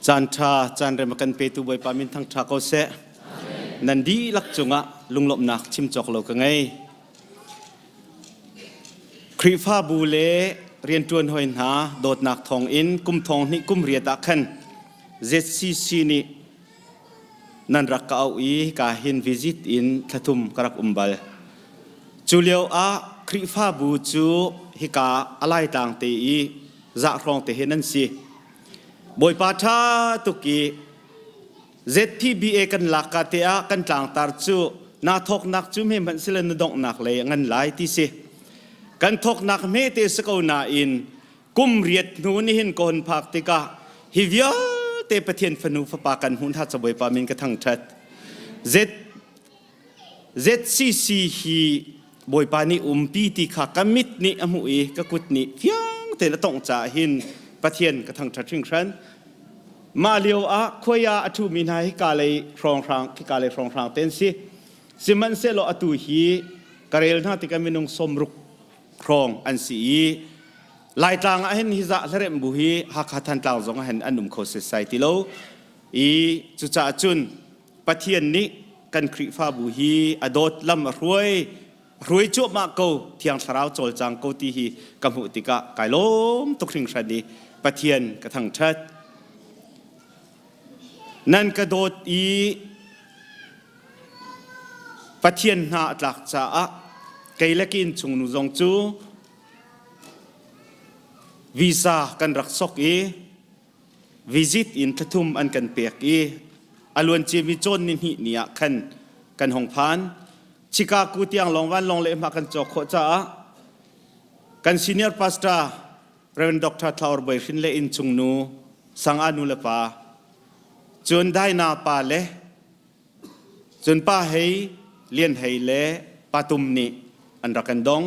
Caan ṭha, caan rem a kan petu Bawipa min thangṭha ko seh. Nan dihlak cungah lunglawmhnak chim cawk lo ka ngei. Khrihfabu le rianṭuan hawi hna dawtnak thawngin kum thong hnih kum riat ah khan ZCC nih nan rak ka auh i ka hin visit in thlathum ka rak um bal. Cu lio ah Khrihfabu cu hika a laitlang te i zahrawng te he nan si. Bawipa ṭha tuk i ZPBA kan lak ka te ah kan tlangtar cu naa thawknak cu hme hmanh sile na donghnak lei a ngan lai ti si. Kan thawknak hme te si ko nain kum riat hnu nihin ka hun phak tikah hi vialte Pathian fanu fapa kan hmuh hna ca Bawipa min ka thangṭhat. Z ZCC hi Bawipa nih umpi ti kha ka mit nih a hmuh i ka kut nih fiang tein a tongh caah hin Pathian ka thangṭhat hringhran. Mah lio ah khuai ah a ṭhumi hna hi ka lei hrawnghrang khika lei hrawnghrang te an si. Sihmanhsehlaw atu hi ka rel hna tikah minung sawmruk hrawng an si i Laitlang ah hin hi zah hlaremh bu hi Hakha Thantlang zong ah hin an um kho setsai ti lo i cucaah cun Pathian nih kan Khrihfabu hi a dawt lam a hruai hruai cuahmah ko Thiang Thlarau cawlcang ko ti hi ka hmuh tikah kai lawm tuk hringhran i Pathian ka thangṭhat. Nan ka dawt i Pathian hna a tlak caah kei le ka innchungnu zong cu visa kan rak sok i visit in thlathum an kan pek i a luanciami cawn ni hnih ni ah khan kan hong phan. Chicago tiang lawng vanlawng lehhmah kan cawk khawh caah kan senior pastor Reverend Dr. Thlaur Bawi Hrin le innchungnu Sanga nu le pa cun Daina pa le cun pa Hei Lian Hei le Pa Tum nih an rak kan dong.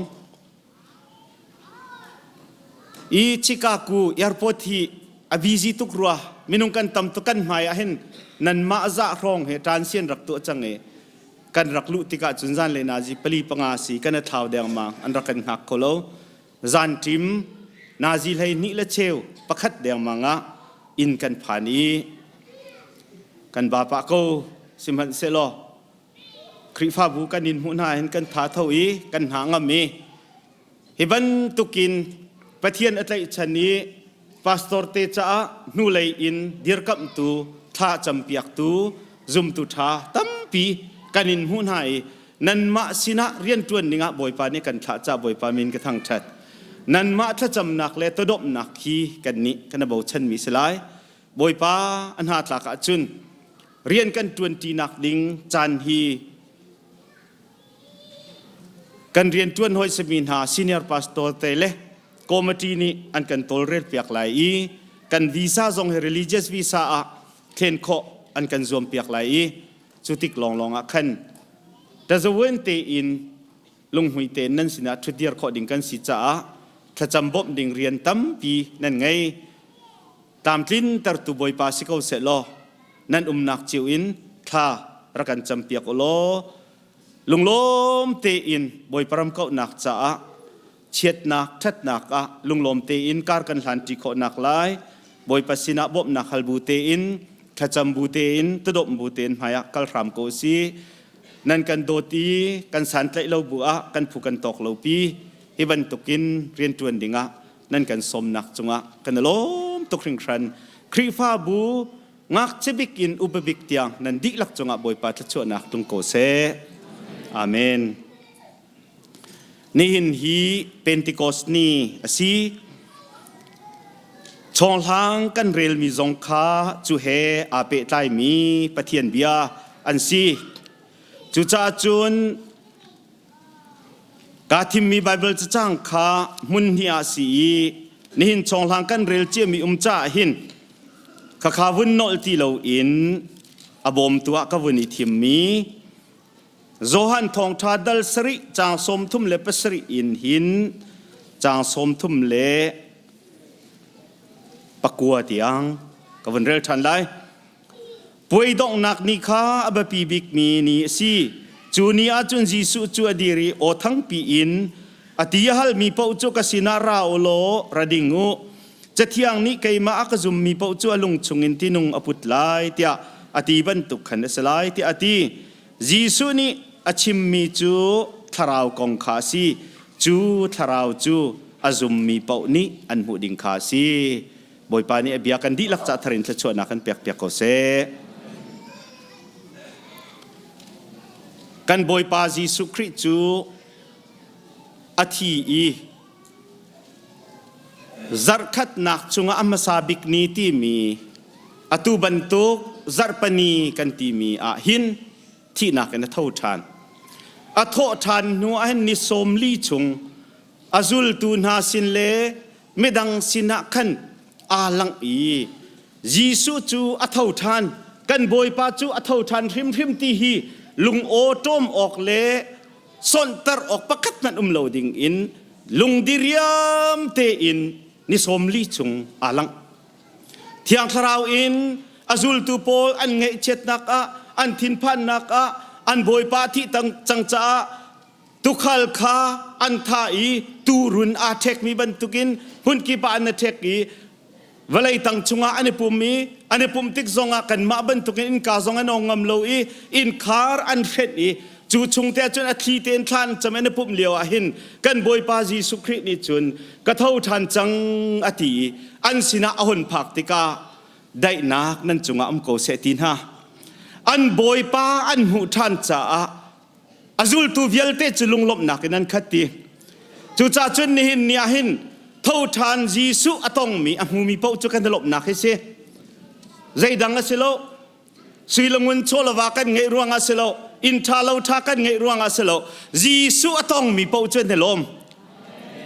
I Chicago airport hi a busy tuk rua. Minung kan tam tuk kan hmai ah hin nanmah zah hrawng he transian rak tuah cang i kan rak luh tikah cun zan le nazi pali panga si kan i thlau dengmang an rak kan hngak kho lo. Zan ṭim nazi hlei hnih le cheu pakhat dengmang ah inn kan phan i kan ba pah ko sihmanhsehlaw Khrihfabu kan in hmuh hna hin kan tha tho i kan hna ngam i hi bantukin Pathian a tlaihchan i pastor te caah hnulei in dirkamhtu thla campiaktu zumtu ṭha tampi kan in hmuh hna i nanmah sinah rianṭuan dingah Bawipa nih kan thlah caah Bawipa min ka thangṭhat. Nanmah thlacamnak le tawdawmhnak hi kannih kan i bochanmi si lai. Bawipa a hna tlak ahcun rian kan ṭuanṭinak ding caan hi kan rianṭuan hawi simi hna senior pastor te le committee nih an kan tawlrel piak lai i kan visa zong hi religious visa ah thlen khawh an kan zuam piak lai i cu tik lawnglawng ah khan tazawen tein lunghmui tein nan sinah ṭhutdir khawh ding kan si caah thlacam bawmh ding rian tampi nan ngei. Tlamtlintertu Bawipa si ko seh law nan umnak cio in thla rak kan campiak u law lunglawm tein Bawipa ram kauhnak caah chiatnak ṭhatnak ah lunglawm tein kar kan hlanṭi khawhnak lai Bawipa sinah bawmhnak hal bu tein thlacam bu tein tudawmh bu tein hmaiah kal hram ko si nan kan dawt i kan santlaih lo bu ah kan phu kan tawk lo pi hi bantukin rianṭuan dingah nan kan sawmnak cungah kan i lawm tuk hringhran. Khrihfabu ngakchia bik in upa bik tiang nan dihlak cungah Bawipa thluachuahnak tlung ko seh. Amen. Nihin hi Pentecost ni a si. Chawnghlang kan relmi zong kha cu he aa pehtlaimi Pathian bia an si. Cucaah cun Kaa thimmi Baibal cacang kha hmun hnih ah si i nihin chawnghlang kan rel ciami um caah hin khakha vun nolh ti loin a bawmtu ah ka vun i thimmi Johan Thawngṭha dal sarih caang 37 in hin caang 39 tiang ka vun rel ṭhan lai. Puai donghnak ni kha a biapi bikmi ni a si. Cu ni ah cun Jesuh cu a dir i aw thangpi in a ti a halmi paoh cu ka sinah ra u law ra ding u. Cathiang nih keimah a ka zummi paoh cu a lung chungin tinung a put lai tiah a ti bantuk khan a si lai tiah a ti. Jesuh nih a chimmi cu thlarau kong kha a si. Cu thlarau cu a zummi paoh nih an hmuh ding kha a si. Bawipa nih a bia kan dihlak ca thar in thluachuahnak kan pekpiak ko seh. Kan Bawipa Jesuh Khrih cu a thi i zarhkhatnak cungah a hmasa bik ni timi atu bantuk zarhpani kan timi ah hin thihnak in a tho ṭhan. A thawh ṭhan hnu ah hin ni 40 chung a zultu hna sin le midang sinah khan aa langh i Jesuh cu a tho ṭhan, kan Bawipa cu a tho ṭhan hrimhrim ti hi lungaw ṭawm awk le sonhter awk pakhat hmanh um lo ding in lungdiriam tein ni 40 chung aa langh. Thiang Thlarau in a zultu pawl an ngaihchiatnak ah, an thinphannak ah, an Bawipa thih cang caah tukhal kha an thah i tuurun aa ṭhekmi bantukin hmunkip ah an i ṭhek i vawlei tang chungah an i pum i an i pumh tik zongah kanmah bantukin innka zong an ong ngam lo i innkhar an hrenh i cu chung te cun a thli tein thla an cam an i pumh lio ah hin kan Bawipa Jesuh Khrih nih cun ka tho ṭhan cang a ti i an sinah a hun phak tikah daihnak nan cungah um ko seh ti hna an Bawipa an hmuh ṭhan caah A zultu vialte cu lunglawmhnak in an khat ti. Cucaah cun nihin ni ah hin tho ṭhan Jesuh a tongmi a hmumi paoh cu kan i lawmhnak hi si. Zeidang a si lo. Sui le ngun chawlava kan ngeih ruangah si lo. Inn ṭha lo ṭha kan ngeih ruangah si lo. Jesuh a tongmi paoh cu an i lawm.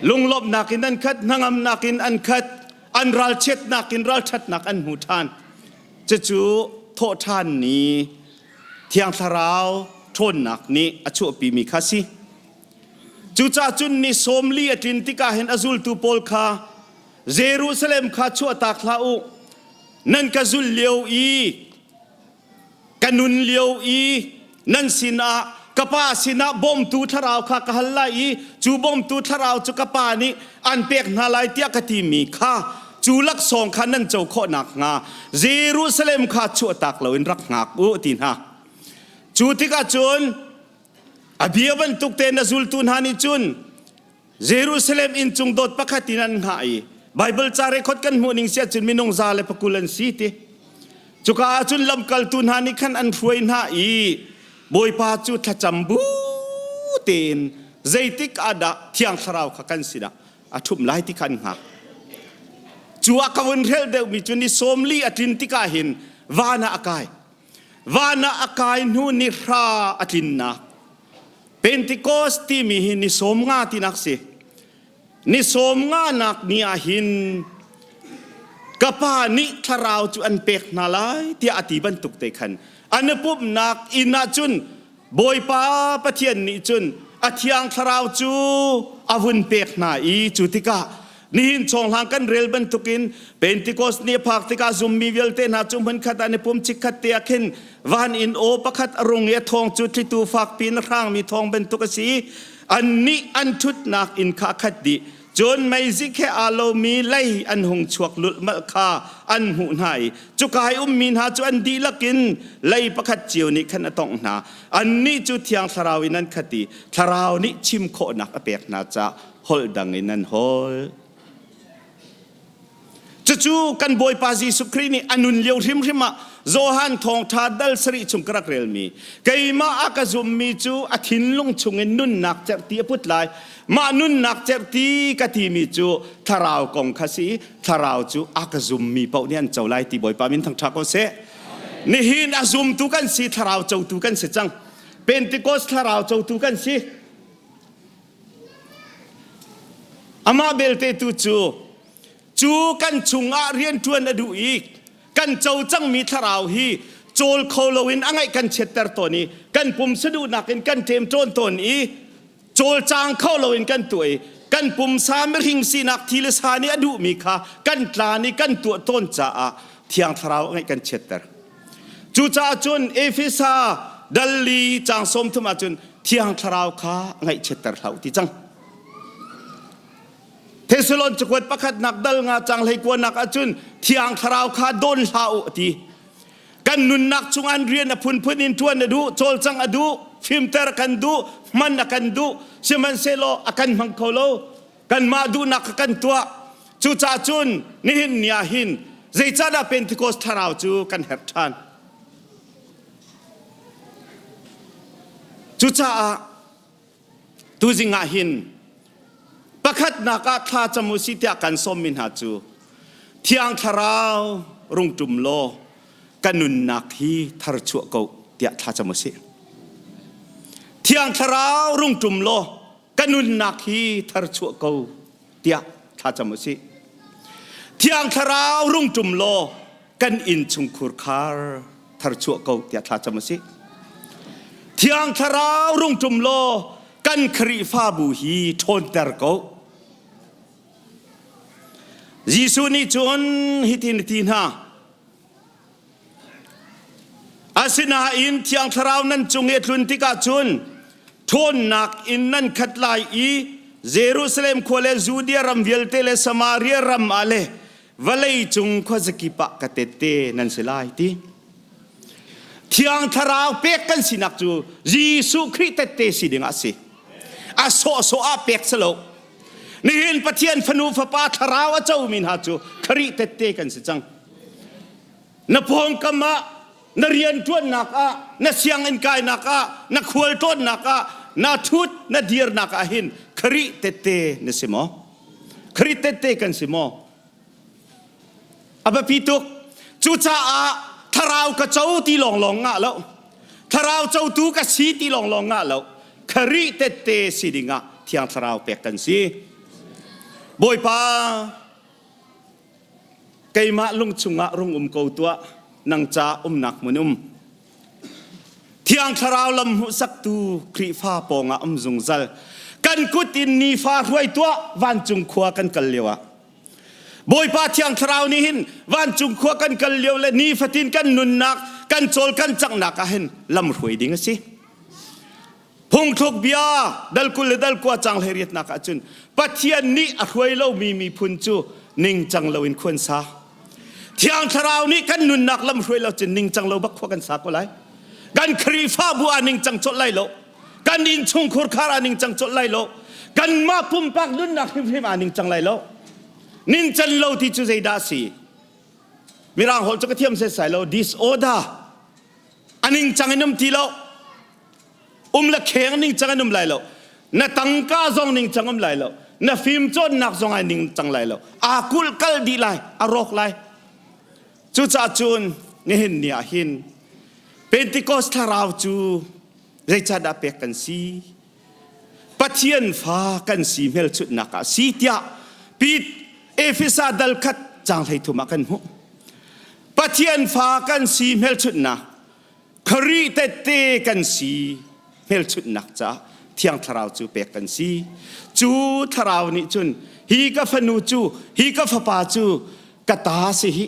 Lunglawmhnak in an khat, hnangamnak in an khat, an ralchiatnak in ralṭhatnak an hmu ṭhan. Cucu thawhṭhan ni Thiang Thlarau ṭhawnnak nih a chuahpimi kha si. Cucaah cun ni 40 a tlin tikah hin a zultu pawl kha Jerusalem kha chuahtak hlah u. Nan ka zul lio i ka nun lio i nan sinah ka pa sinah bawmtu thlarau kha ka hal lai i cu bawmtu thlarau cu ka pa nih an pek hna lai tiah ka timi kha cu laksawng kha nan co khawh nakhnga Jerusalem kha chuahtak loin rak hngak u ti hna. Cu tikah cun a bia bantuk tein a zultu hna nih cun Jerusalem inn cung dot pakhat in an hngah i Baibal ca record kan hmuh ning si ahcun minung za le pakul an si ti. Cuka ah cun lamkaltu hna nih khan an hruai hna i Bawipa cu thlacam bu tein zeitik ah dah Thiang Thlarau kha kan sinah a ṭhumh lai ti kha an hngak. Cu ah ka vun hrelh deuhmi cu ni 40 a tlin tikah hin van ah a kai. Van ah a kai hnu ni hra a tlinnak. Pentecost timi hi ni 50 tinak si. Ni 50 nak ni ah hin ka pa nih thlarau cu an pek hna lai tiah a ti bantuk te khan an i pumhnak inn ah cun Bawipa Pathian nih cun a thiang thlarau cu a vun pek hna i cu tikah nihin chawnghlang kan rel bantukin Pentecost ni a phak tikah zummi vialte hna cu hmunkhat ah an i pum chikkhat te ah khin van in aw pakhat a rung i a thawng cu thlitu fakpi in a hrangmi thawng bantuk a si annih an ṭhutnak inn kha a khat dih Cun meizik he aa lomi lei an hung chuak lulhmalh kha an hmuh hna i cuka i ummi hna cu an dihlak in lei pakhat cio nih khan a tongh hna. Annih cu Thiang Thlarau in an khat i Thlarau nih chim khawhnak a pek hna caah holh dang in an holh. Cucu kan Bawipa Jesuh Khrih nih a nun lio hrimhrim ah Johan thawngṭha dal sarih chung ka rak relmi keimah a ka zummi cu a thinlung chungin nunnak cerhti a put lai mah nunnak cerhti ka timi cu thlarau kong kha si thlarau cu a ka zummi paoh nih an co lai ti Bawipa min thangṭha ko seh nihin a zumtu kan si thlarau cotu kan si cang Pentecost thlarau cotu kan si Amah belte tu cu cu kan chungah rianṭuan a duh i kan co cangmi thlarau hi cawl kho loin a ngaih kan chiatter tawn i kan pumsa duhnak in kan ṭemṭawn tawn i cawlcang kho loin kan tuah i kan pumsa mihring sinak thi le sa nih a duhmi kha kan tlan i kan tuah tawn caah thiang thlarau a ngaih kan chiatter. Cucaah cun Efesa dal li caang 30 ah cun thiang thlarau kha ngaihchiatter hlah u ti cang. Thessalon cakuat pakhatnak dal nga cang hlei kuanak ahcun Thiang Thlarau kha dawn hlah u a ti. Kan nunnak chung an rian a phunphun in ṭuan a duh, cawlcangh a duh, fimter a kan duh, hman a kan duh, sihmanhsehlaw a kan hmang kho lo. Kanmah duhnak kha kan tuah. Cucaah cun nihin ni ah hin zeicahdah Pentecost thlarau cu kan herh ṭhan? Cucaah Tuzing ah hin pakhatnak ah thla cam u si tiah kan sawmmi hna cu Thiang Thlarau rung ṭum law ka nunnak hi tharchuah ko tiah thla cam u sih. Thiang Thlarau rung ṭum law ka nunnak hi tharchuah ko tiah thla cam u sih. Thiang Thlarau rung ṭum law kan inn chungkhur khar tharchuah ko tiah thla cam u sih. Thiang Thlarau rung ṭum law kan Khrihfabu hi ṭhawnter ko. Jesuh nih cun hitin a ti hna, Asinain Thiang Thlarau nan cung i a tlun tikah cun ṭhawnnak in nan khat lai i Jerusalem khua le Judea ram vialte le Samaria ram ah le vawlei cung khuazakip ah ka tette nan si lai ti. Thiang Thlarau pek kan sinak cu Jesuh Khrih tette si ding ah si. A sawhsawh ah pek si lo. Nihin Pathian fanu fapa thlarau a comi hna cu Khrih tette kan si cang. Na pawngkam ah, na rianṭuannak ah, na sianginn kainak ah, na khualtlawnnak ah, na ṭhut, na dirnak ah hin Khrih tette na si maw? Khrih tette kan si maw? A biapi tuk. Cucaah thlarau ka co ti lawnglawng ngah lo. Thlarau cotu ka si ti lawnglawng ngah lo. Khrih tette si dingah Thiang Thlarau pek kan si. Bawipa, keimah lung chungah rung um ko tuah, nang ca umnak hmun um. Thiang Thlarau lam hmuhsaktu Khrihfa pawngah um zungzal. Kan kut in nifa hruai tuah vancung khua kan kal lio ah. Bawipa Thiang Thlarau nih hin vancung khua kan kal lio le nifatin kan nunnak, kan cawl kan canghnak ah hin lam hruai ding a si. Phungthluk bia dal 20 le dal 9 cang 18nak ahcun Pathian nih a hruai lomi miphun cu ningcang loin khuan sa. Thiang Thlarau nih kan nunnak lam hruai lo cun ningcang lo bak khua kan sa ko lai. Kan Khrihfabu ah ningcang colh lai lo. Kan innchungkhur khar ah ningcang colh lai lo. Kanmah pumpak nunnak hrimhrim ah ningcang lai lo. Ningcan lo ti cu zeidah a si? Mirang holh cu ka thiam setsai lo. Disorder. A ningcang in um ti lo. Um le kheng ningcang an um lai lo. Na tangka zong ningcang um lai lo. Na fimcawnnak zong ai ningcang lai lo. Aa kulh kal dih lai, a rawk lai. Cucaah cun nihin ni ah hin Pentecost thlarau cu zeicahdah pek kan si? Pathian fa kan si hmelchunhnak ah si tiah Pit Efesa dal khat cang 13 ah kan hmuh. Pathian fa kan si hmelchunhnak Khrih tette kan si hmelchunhnak caah Thiang Thlarau cu pek kan si. Cu Thlarau nih cun hi ka fanu cu hi ka fapa cu ka ta si hi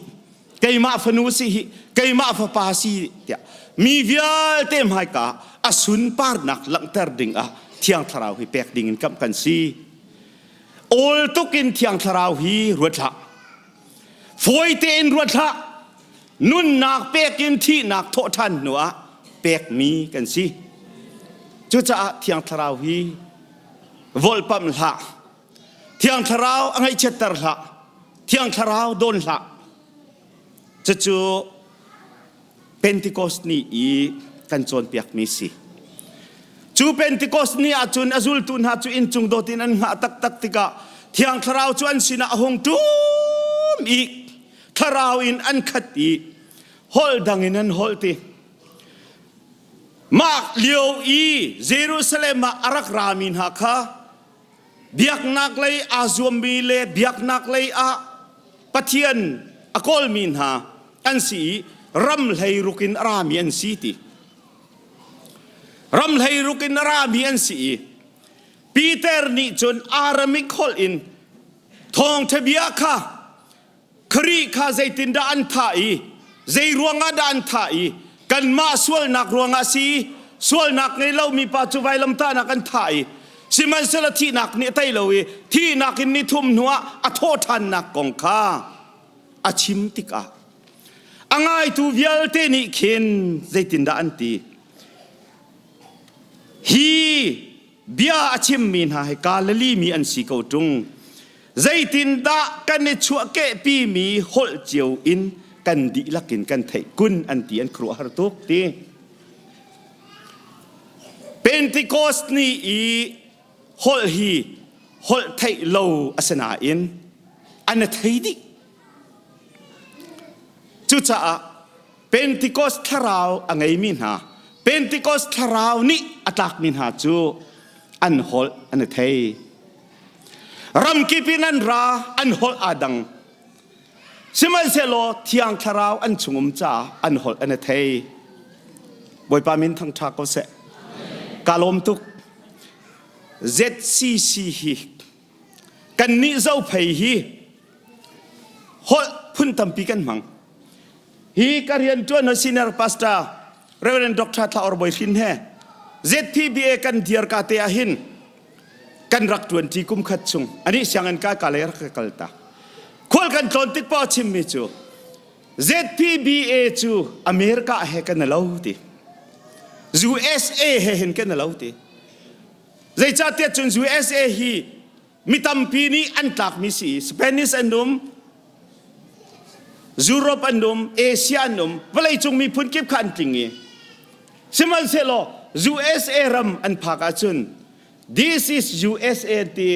keimah fanu si hi keimah fapa si tiah mi vialte hmaika a sunparnak langhter ding ah Thiang Thlarau hi pek ding in kamh kan si. Awl tuk in Thiang Thlarau hi ruat hlah. Fawi tein ruat hlah. Nunnak pek in thihnak thawhṭhan hnuah pekmi kan si. Cucaah Thiang Thlarau hi volpamh hlah. Thiang Thlarau a ngaihchiatter hlah. Thiang Thlarau dawn hlah. Cucu Pentecost ni i kan cawnpiakmi si. Cu Pentecost ni ahcun a zultu hna cu inncung dawt in an hngah taktak tikah Thiang Thlarau cu an sinah a hung ṭum i thlarau in an khat i holh dang in an holh ti. Mah lio i Jerusalem ah a rak rami hna kha biaknak lei aa zuammi le biaknak lei ah Pathian a kawlmi hna an si i ram hleiruk in a rami an si ti. Ram hleiruk in a rami an si i Peter nih cun Aramik holh in thawngṭha bia kha Khrih kha zeitindah an thah i zei ruangah dah an thah i kanmah sualnak ruangah si sualnak ngei lomi pa cu vailamtahnak an thah i. Sihmanhsehlaw thihnak nih a tei lo i thihnak in ni thum hnuah a thawhṭhannak kong kha a chim tikah a ngaitu vialte nih khin zeitindah an ti? Hi bia a chimmi hna hi Galilee mi an si ko ṭung. Zeitindah kan i chuahkehpimi holh cio in kan dihlak in kan theih kun an ti an khuaruahhar tuk ti. Pentecost ni i holh hi holh theih lo a si nain an i thei dih. Cucaah Pentecost thlarau a ngeimi hna, Pentecost thlarau nih a tlakmi hna cu an holh an i thei. Ramkip in an ra, an holh aa dang. Sihmanhsehlaw Thiang Thlarau an chungum caah an holh an i thei. Bawipa min thangṭha ko seh. Ka lawm tuk. ZCC hi kannih Zophei hi holh phun tampi kan hmang. Hi ka rian ṭuan ho senior pastor Reverend Dr. Thla Or Bawi Hrin he ZPBA kan dir ka te ah hin kan rak ṭuan ṭi kum khat chung anih sianginn kai ka lei rak kal ta khual kan tlawn tik paoh chimmi cu ZPBA cu America he kan lo ti USA he hin kan lo ti zeicahtiah cun USA hi mi tampi nih an tlakmi si Spanish an um Europe an um Asia an um vawleicung miphun kip kha an tling i sihmanhsehlaw USA ram an phak ahcun this is USA an ti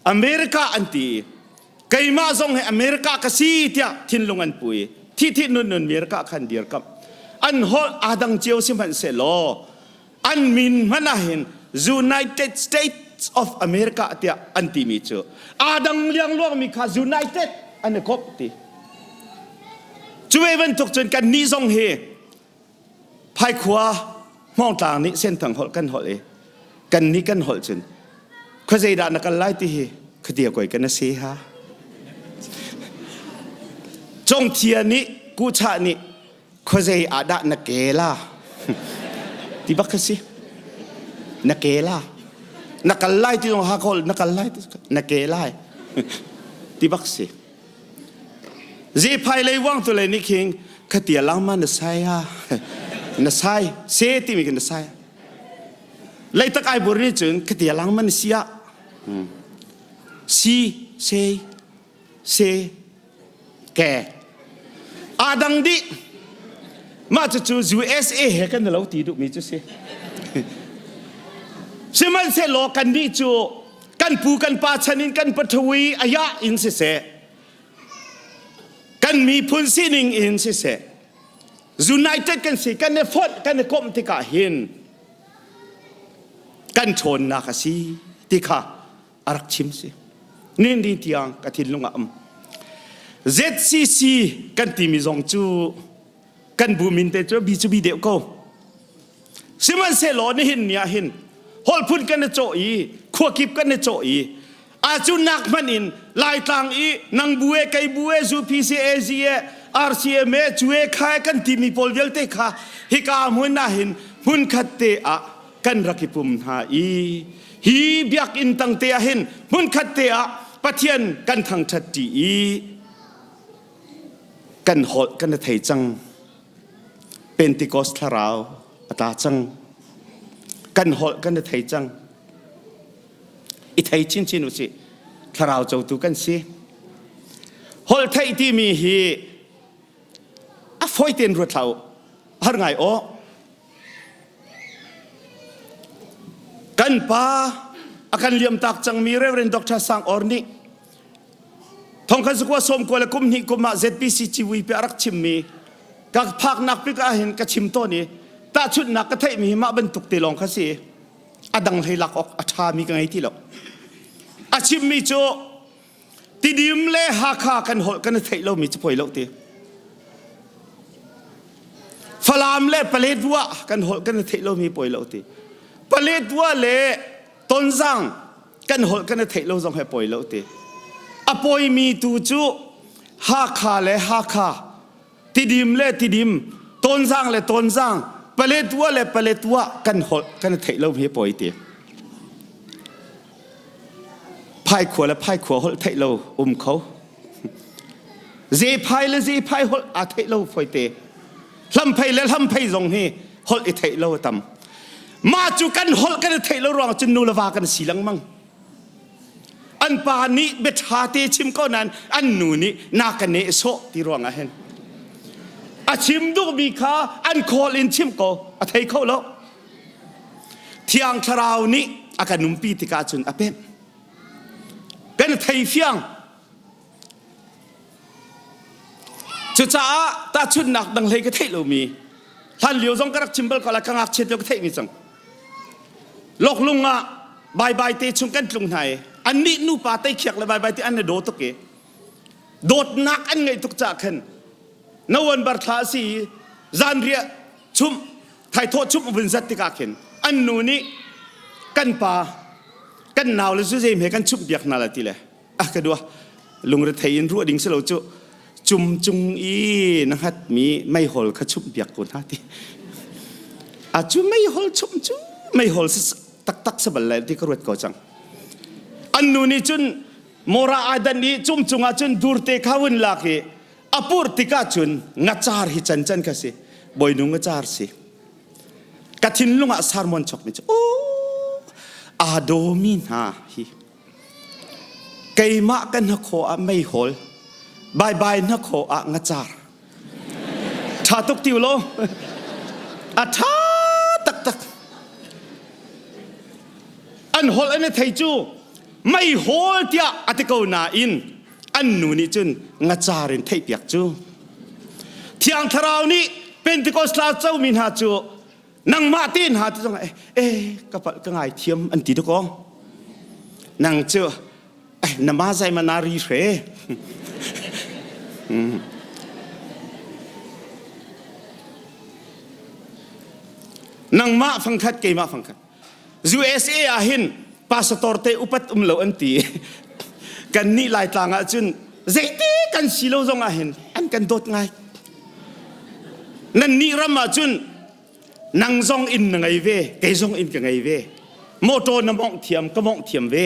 America an ti keimah zong hi America ka si tiah thinlung an pu i thi thi nun nun America khan dirkamh an holh aa dang cio sihmanhsehlaw an min hmanh ah hin United States of America tiah an timi cu aa dang liangluangmi kha United an i kawp ti cu ve bantuk cun kan nih zong hi Phaikhua Hmawngtlang nih Senthang holh kan holh i kan nih kan holh cun khuazei dah na kal lai ti hi khuatia koi kan si ha Congthia nih Kuchah nih khuazei ah dah na ke la ti bak kha si na ke la na kal lai ti zong ha kawl na kal lai ti na ke lai ti bak si Zephai lei wang tu lei nih khin khatia langma na sai ha na sai se timi khi na sai leitak ai bur nih cun khatia langma na sia si se se ke aa dang dih mah cucu USA he kan lo ti duhmi cu si sihmanhsehlaw kan nih cu kan pu kan pa chan in kan pathawi aya in siseh kan miphun sining in siseh united kan si kan i fonh kan i komh tikah hin kan ṭhawnnak a si ti kha a rak chim si nin ni tiang ka thinlung ah um ZCC kan timi zong cu kan bu min te cu bi cu bi deuh ko sihmanhsehlaw nihin ni ah hin holh phun kan i cawh i khua kip kan i cawh i a cu nak hmanh in laitlang i nang bu e kei bu e zu P C A Z e R C M e cu e kha e kan timi pawl vialte kha hika hmun ah hin hmun khat te ah kan rak i pum hna i hi biakinn tang te ah hin hmun khat te ah Pathian kan thangṭhat ṭi i kan holh kan i thei cang Pentecost thlarau a tla cang kan holh kan i thei cang i thei chinchin u sih thlarau cotu kan si holh theih timi hi a fawi tein ruat hlah u har ngai aw kan pa a kan liamtak cangmi Reverend Dr. Sang Or nih Thongkhat zakua sawm kua le kum hnih kum ah ZPC civui pe a rak chimmi ka phaknak pik ah hin ka chim tawn i tahchunhnak ka theihmi hi mah bantuk te lawng kha si a dang hlei lak awk a ṭhami ka ngei ti lo a chimmi cu Tidim le Hakha kan holh kan i theih lomi cu poi lo ti Falam le Paletwa kan holh kan i theih lomi poi lo ti Paletwa le Tonzang kan holh kan i theih lo zong he poi lo ti a poimi tu cu Hakha le Hakha Tidim le Tidim Tonzang le Tonzang Paletwa le Paletwa kan holh kan i theih lo hi poi ti. Phaikhua le phaikhua holh theih lo um kho. Zephai le zephai holh aa theih lo foite. Hlamphei le hlamphei zong hi holh i theih lo a tam. Mah cu kan holh kan i theih lo ruang cun nu le va kan si lengmang. An pa nih bia ṭha te chim ko nain an nu nih na ka neh sawh ti ruang ah hin a chim duhmi kha an khawl in chim ko a thei kho lo. Thiang Thlarau nih a kan umpi tikah cun a pemh. Kan thei fiang. Cucaah tahchunhnak dang hlei ka theih lomi hlan lio zong ka rak chim bal ko la ka ngakchiat lio ka theihmi cang. Loklung ah baibai te chung kan tlung hna i annih nupa teikhiak le baibai te an i daw tuk i dawtnak an ngeih tuk caah khan November thla a si i zanriah chumh thaithawh chumh vun zat tikah khin an nu nih kan pa kan nau le zu zeim he kan chumh biak hna la ti le ah ka dua lungrethei in ruah ding si lo cu cum cung i na hngatmi meihol kha chumh biak ko hna ti a cu meihol chumh cu meihol taktak sa bal lai ti ka ruat ko cang an nu nih cun mora aidan i cum cungah cun durte kha vun lak i a pur tikah cun ngacar hi can can ka si bawinu ngacar si ka thinlung ah sermon chokmi cu aa dawmi hna hi keimah ka hnakhaw ah meihol baibai hnakhaw ah ngacar ṭha tuk ti lo a ṭha taktak an holh an i thei cu meihol tiah a ti ko nain an nu nih cun ngacar in theihpiak cu Thiang Thlarau nih Pentecost thla comi hna cu nangmah te hna ti zong eh, eh ka palh ka ngai thiam an ti dakaw nang cu eh nama zai mana ri hre nangmah fangkhat keimah fangkhat USA ah hin pastor te upat um lo an ti. Kan nih Laitlang ah cun zeiti kan si lo zong ah hin an kan dawt ngai. Nan nih ram ah cun nang zong inn na ngei ve, kei zong inn ka ngei ve. Motor na mawngh thiam, ka mawngh thiam ve.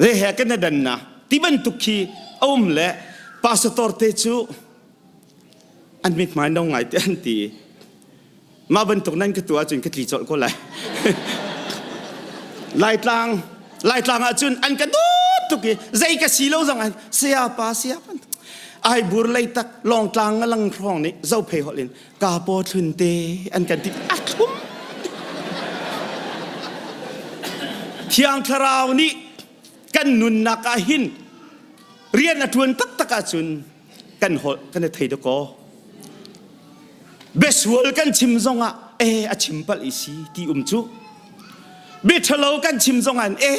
Zei he kan dan na ti bantuk khi a um le pastor te cu an mithmai no ngai te an ti. Mah bantuk nan ka tuah ahcun ka tli colh ko lai. Laitlang Laitlang ahcun an ka dawt tuk i zei ka si lo zong an saya pa saya pa ai bur lei tak lawngtlang nga lang hrawng nih zophei holh in ka paw thlun te an kan ti a thlum Thiang Thlarau nih kan nunnak ah hin rian a ṭuan taktak ahcun kan holh kan i thei dakaw biasual kan chim zongah e a chim palh i si ti um cu biaṭhalo kan chim zongah e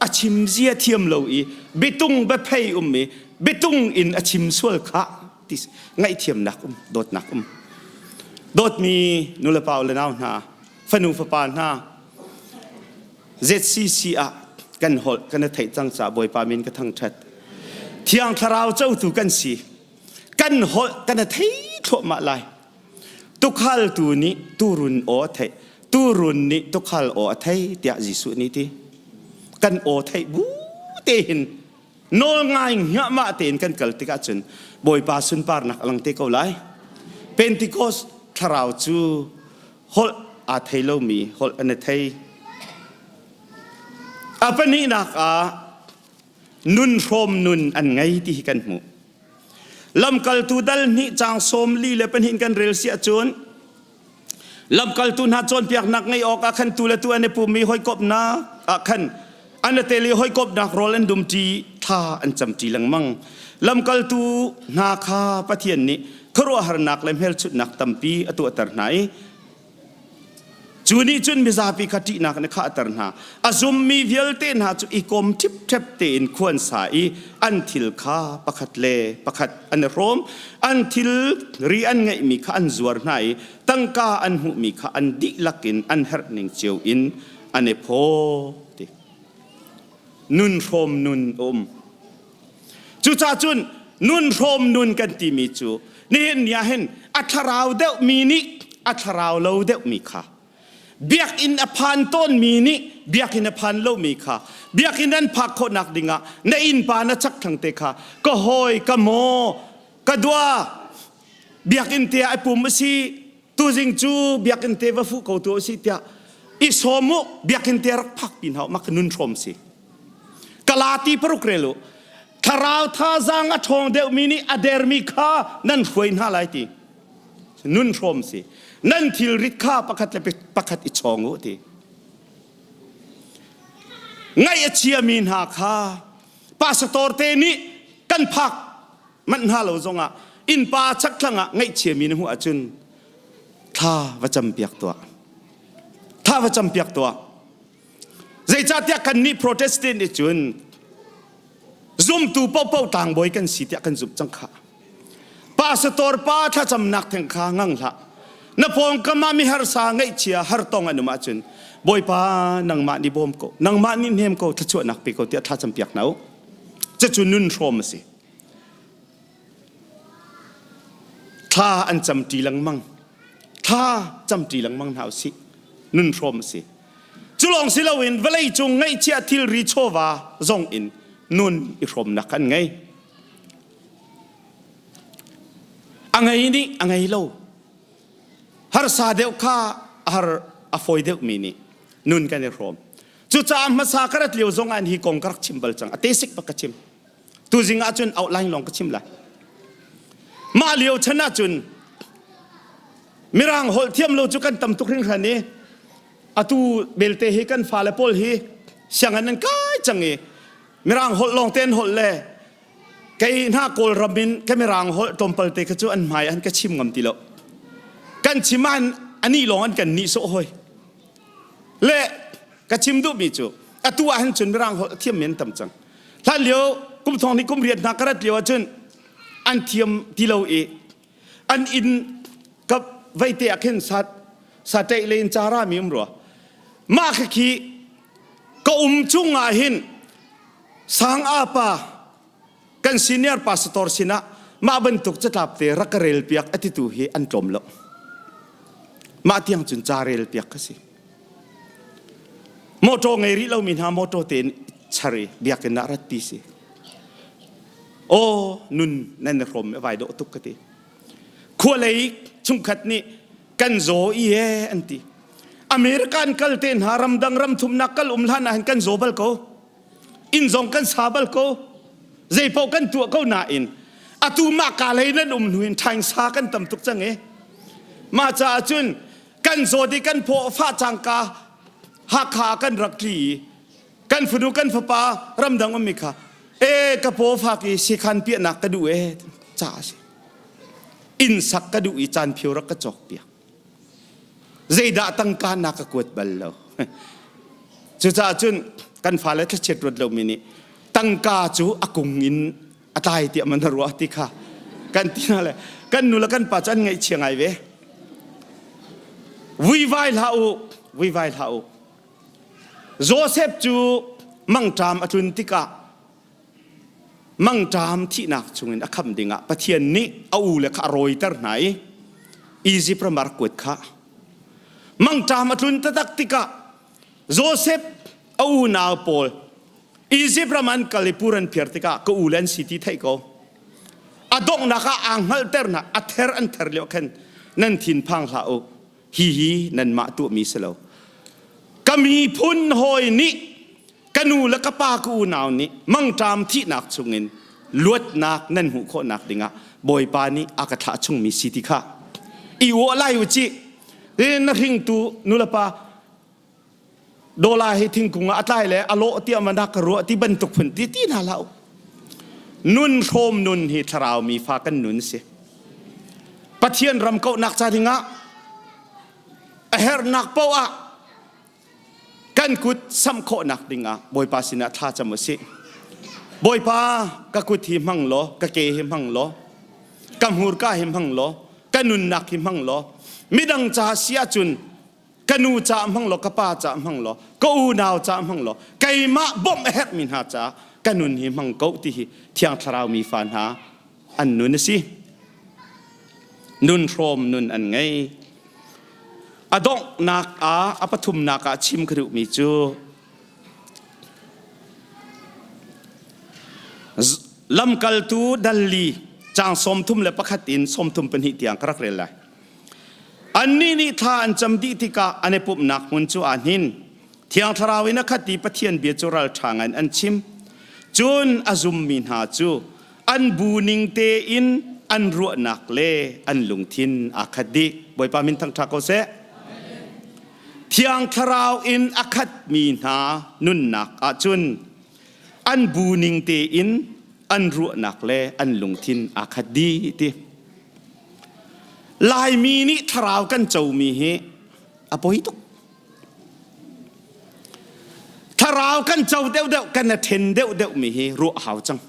a chim zia thiam lo i biatung biaphei um i biatung in a chim sual kha ti ngaihthiamnak um dawtnak um dawtmi nulepa le nau hna fanu fapa hna ZCC ah kan holh kan i theih cang caah Bawipa min ka thangṭhat. Thiang Thlarau cotu kan si. Kan holh kan i thei thluahmah lai. Tukhaltu nih turun aw a theih, turun nih tukhal aw a thei tiah Jesuh nih ti. Kan aw theih bu te hin nawl ngai hngahmah tein kan kal tikah cun Bawipa sunparnak a lang te ko lai. Pentecost thlarau cu holh aa thei lomi holh an i thei. A pahnihnak ah nun hrawm nun an ngei ti hi kan hmuh. Lamkaltu dal hnih caang 42 kan rel si ahcun lamkaltu hna cawnpiaknak ngei awkah khan tu le tu an i pummi hawikomhnak ah khan an i tel i hawikomhnak rawl an dumṭi thla an camṭi lengmang. Lamkaltu hna kha Pathian nih khuaruahharnak le hmelchunhnak tampi a tuahter hna i cu nih cun mizapi kha ṭihnak in a khahter hna. A zummi vialte hna cu i kom ṭhipṭhep tein khuan sa i an thil kha pakhat le pakhat an i hrawm. An thil ri an ngeihmi kha an zuar hna i tangka an hmuhmi kha an dihlak in an herhning cio in an i phaw. Ti. Nun hrawm nun a um. Cucaah cun nun hrawm nun kan timi cu nihin ni ah hin a thlarau deuhmi nih a thlarau lo deuhmi kha biakinn a phan tawnmi nih biakinn a phan lomi kha biakinn an phak khawhnak dingah na innpa na chakthlang te kha ka hawi ka maw ka dua biakinn te ah i pum a si tuzing cu biakinn te va fuh ko tu a si tiah i sawm u biakinn te rak phak pi hna mak nun hrawm si Galati paruk rel u thlarau thazaang a ṭhawng deuhmi nih a dermi kha nan hruai hna lai ti nun hrawm si nan thilrit kha pakhat le pakhat i chawng u ti ngaih a chiami hna kha pastor te nih kan phak manh hna lo zongah innpa chakthlang ah ngaihchiami na hmuh ahcun thla va campiak tuah thla va campiak tuah Zeicahtiah kannih Protestant nih cun zumtu paohpaoh tlangbawi kan si tiah kan zumh cang khah. Pastor pa thlacamnak theng kha ngang hlah. Na pawngkam ah miharsa ngaihchia hartong an um ahcun Bawipa nangmah nih bawm ko, nangmah nih hnem ko, thluachuahnak pe ko tiah thlacam piak hna u. Cucu nun hrawm a si. Thla an camṭi lengmang. Thla camṭi lengmang hna usih. Nun hrawm a si. Cu lawng si loin vawleicung ngeihchiah thilri chawva zong in nun i hrawmnak an ngei. A ngei nih a ngei lo. Harsa deuh kha a har a fawi deuhmi nih nun kan i hrawm. Cucaah hmasa ka rat lio zong ah hi kong ka rak chim bal cang. A te sik bak ka chim. Tuzing ah cun outline lawng ka chim lai. Mah lio chan ah cun Mirang holh thiam lo cu kan tam tuk hringhran i atu belte hi kan fale pawl hi sianginn an kai cang i Mirang holh lawng te an holh le kei hna Kawlram in ka Mirang holh tlawmpal te kha cu an hmai an ka chim ngam ti lo. Kan chim ah ani lawng an kan nih sawh hoi. Le ka chim duhmi cu atu ah hin cun Mirang holh thiam mi an tam cang. Hlan lio kum thong nih kum riat hna ka rat lio ahcun an thiam ti lo i an inn ka veite ah khin sa sa ṭeih le in cara mi um rua mah khi khi ka um chung ah hin sang apa kan senior pastor sinah mah bantuk catlap te rak ka rel piak atitu hi an tlawm lo mah tiang cun ca rel piak ka si Mawṭaw ngei rih lomi hna mawṭaw tein char i biakinn ah ratpi si. Aw nun nan i hrawm i vai dawh tuk ka ti. Khualei chungkhat nih kan zaw i e an ti. American kal te hna ramdang ram thumnak kal um hlan ah hin kan zaw bal ko. Inn zong kan sa bal ko. Zeipaoh kan tuah ko nain atu mah ka lei nan um hnu in ṭhaingsa kan tam tuk cang i mah caah cun kan zawt i kan phaw a fah cangka Hakha ah kan rak tli i kan fanu kan fapa ramdang ummi kha e ka paw fak i sikhan piahnak ka duh e ca a si inn sak ka duh i caan phio rak ka cawk piak zeidah tangka na ka kuat bal lo cucaah cun kan fale thlachiat ruat lomi nih tangka cu a kung in a tlai tiah man na ruah ti kha kan ti hna le kan nu le kan pa cu an ngaihchia ngai ve vuivai hlah u vuivai hlah u Joseph cu mangṭam a tlun tikah mangṭam thihnak chungin a khamh dingah Pathian nih a u le kha a rawiter hna i Egypt ram ah rak kuat kha mangṭam a tlun taktak tikah Joseph a unau pawl Egypt ram an kal i pur an phiar tikah ka u le an si ti theih ko. A donghnak ah aa hngalhter hna, a ther an ther lio khan nan thin phang hlah u. Hi hi nanmah tuahmi si lo. Ka miphun hawi nih ka nu le ka pa ka unau nih mangṭam thihnak chungin luatnak nan hmuh khawhnak dingah Bawipa nih a ka thlah chungmi si ti kha i uah lai u cih. Na hringtu nulepa Dawla hi thingkung ah a tlai le a lawh tiah mana ka ruah ti bantuk phun ti ti hna hlah u. Nun hrawm nun hi thlarau mi fa kan nun si. Pathian ram kauhnak ca dingah a herhnak paoh ah kan kut samh khawhnak dingah Bawipa sinah thla cam u sih. Bawipa ka kut hi hmang law, ka ke hi hmang law, ka hmurka hi hmang law, ka nunnak hi hmang law, midang ca si ahcun ka nu ca hmang law ka pa ca hmang law ka unau ca hmang law keimah bawmh a herhmi hna caah ka nun hi hmang ko ti hi thiang thlarau mi fa hna an nun a si nun hrawm nun an ngei a donghnak ah a pathumnak ah chim ka duhmi cu. Lamkaltu dal li caang 31 in 32 tiang ka rak rel lai. Annih nih thla an cam dih tikah an i pumhnak hmun cu aa hnin. Thiang Thlarau in a khat i Pathian bia cu ralṭha ngai in an chim. Cun a zummi hna cu an bu ning tein an ruahnak le an lungthin aa khat dih. Bawipa min thangṭha ko seh. Thiang Thlarau in a khatmi hna nunnak ahcun an bu ning tein an ruahnak le an lungthin aa khat dih ti. Laimi nih thlarau kan comi hi a poi tuk. Thlarau kan co deuhdeuh kan a ṭhen deuhdeuh mi hi ruah hau cang.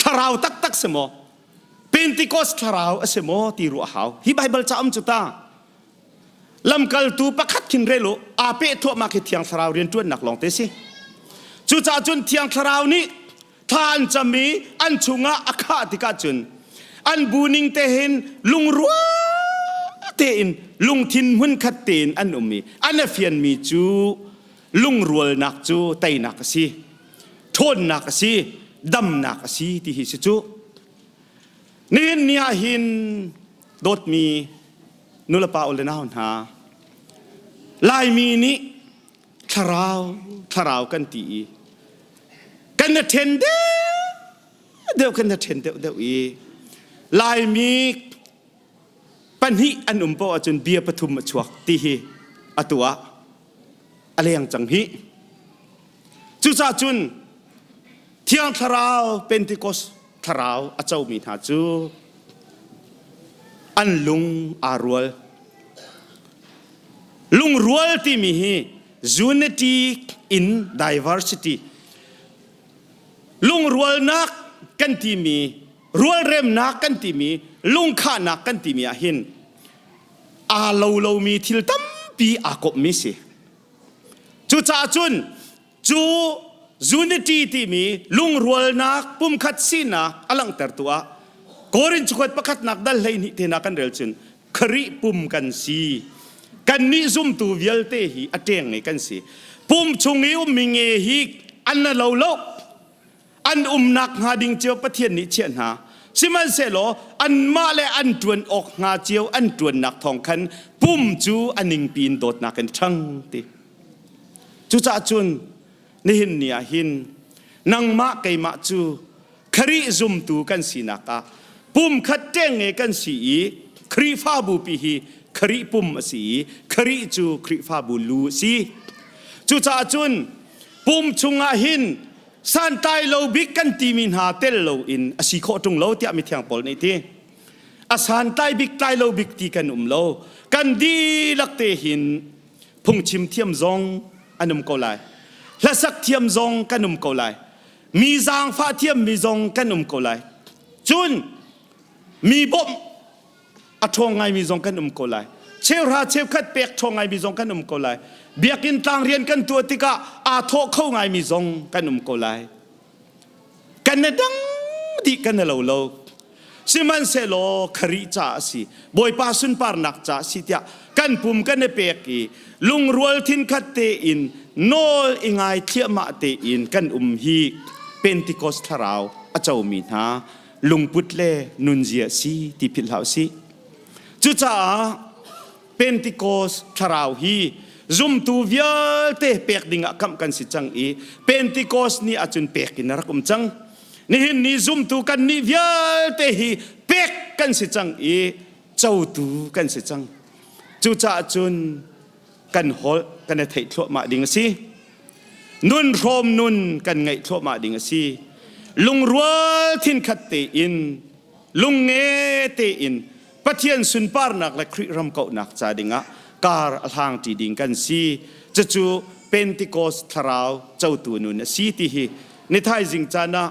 Thlarau taktak si maw? Pentecost thlarau a si maw ti ruah hau. Hi Bible ca um cu ta. Lamkaltu pakhat khin rel u, aa peh thuahmah khi Thiang Thlarau rianṭuannak lawng te si. Cucaah cun Thiang Thlarau nih thla an cam i an chungah a khah tikah cun an bu ning te hin lungrual tein lungthin hmunkhat tein an um i an a fianmi cu lungrualnak cu teinak a si, ṭhawnnak a si, damnak a si ti hi si cu. Nihin ni ah hin dawtmi nulepa u le nau hna, Laimi nih thlarau thlarau kan ti i kan na ṭhen deuh kan na ṭhen deuh deuh i Laimi pahnih an um paoh ahcun bia pathum a chuak ti hi atu ah a leng cang hi. Cucaah cun Thiang Thlarau Pentecost thlarau a comi hna cu an lung aa rual. Lungrual timi hi unity in diversity. Lungrualnak kan timi, rualremnak kan timi, lungkhahnak kan timi ah hin aa lo lomi thil tampi aa komhmi si. Cucaah cun cu unity timi lungrualnak pumkhat sinak a langhtertu ah Korin cakuat pakhatnak dal 12 te na kan rel cun Khrih pum kan si. Kannih zumtu vialte hi a ṭeng nge kan si. Pum chung i ummi nge hi an na lo lo. An umnak hnga ding cio Pathian nih chiah hna. Sihmanhsehlaw anmah le an ṭuan awk hnga cio an ṭuannak thawng khan pum cu a ningpi in dawtnak in ṭhang ti. Cucaah cun nihin ni ah hin nangmah keimah cu Khrih zumtu kan sinak ah pumkhat ṭengnge kan si i Khrihfabu pi hi Khrih pum a si i Khrih cu Khrihfabu lu a si. Cucaah cun pum chungah hin santlai lo bik kan timi hna tel loin a si khawh ṭung lo tiah mithiang Paul nih ti. A santlai bik tlai lo bik ti kan um lo. Kan dihlak te hin phungchim thiam zong an um ko lai. Hlasak thiam zong kan um ko lai. Mi zaangfah thiammi zong kan um ko lai. Cun mi bawmh a ṭhawng ngaimi zong kan um ko lai. Cheuhra cheukhat pek ṭhawng ngaimi zong kan um ko lai. Biakinn tlang rian kan tuah tikah aa thawh kho ngaimi zong kan um ko lai. Kan na dang dih kan na lo lo. Sihmanhsehlaw Khrih ca a si, Bawipa sunparnak ca a si tiah kan pum kan i pek i lungrual thinkhat tein nawl i ngai thliahmah tein kan um hi Pentecost thlarau a comi hna lungput le nunzia si ti philh hlah usih. Cucaah Pentecost thlarau hi zumtu vialte pek dingah kamh kan si cang i Pentecost ni ahcun pek in a rak um cang. Nihin ni zumtu kan nih vialte hi pek kan si cang i cotu kan si cang. Cucaah cun kan holh kan i theih thluahmah ding a si. Nun hrawm nun kan ngeih thluahmah ding a si. Lungrual thinkhat tein, lungnge tein Pathian sunparnak le Khrih ram kauhnak ca dingah kar a hlang ṭi ding kan si. Cucu Pentecost thlarau cotu nun a si ti hi ni thaizing caan ah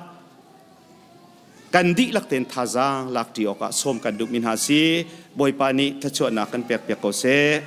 kan dihlak tein thazaang lak ṭi awkah sawm kan duhmi hna si. Bawipa nih thluachuahnak kan pek piak ko seh.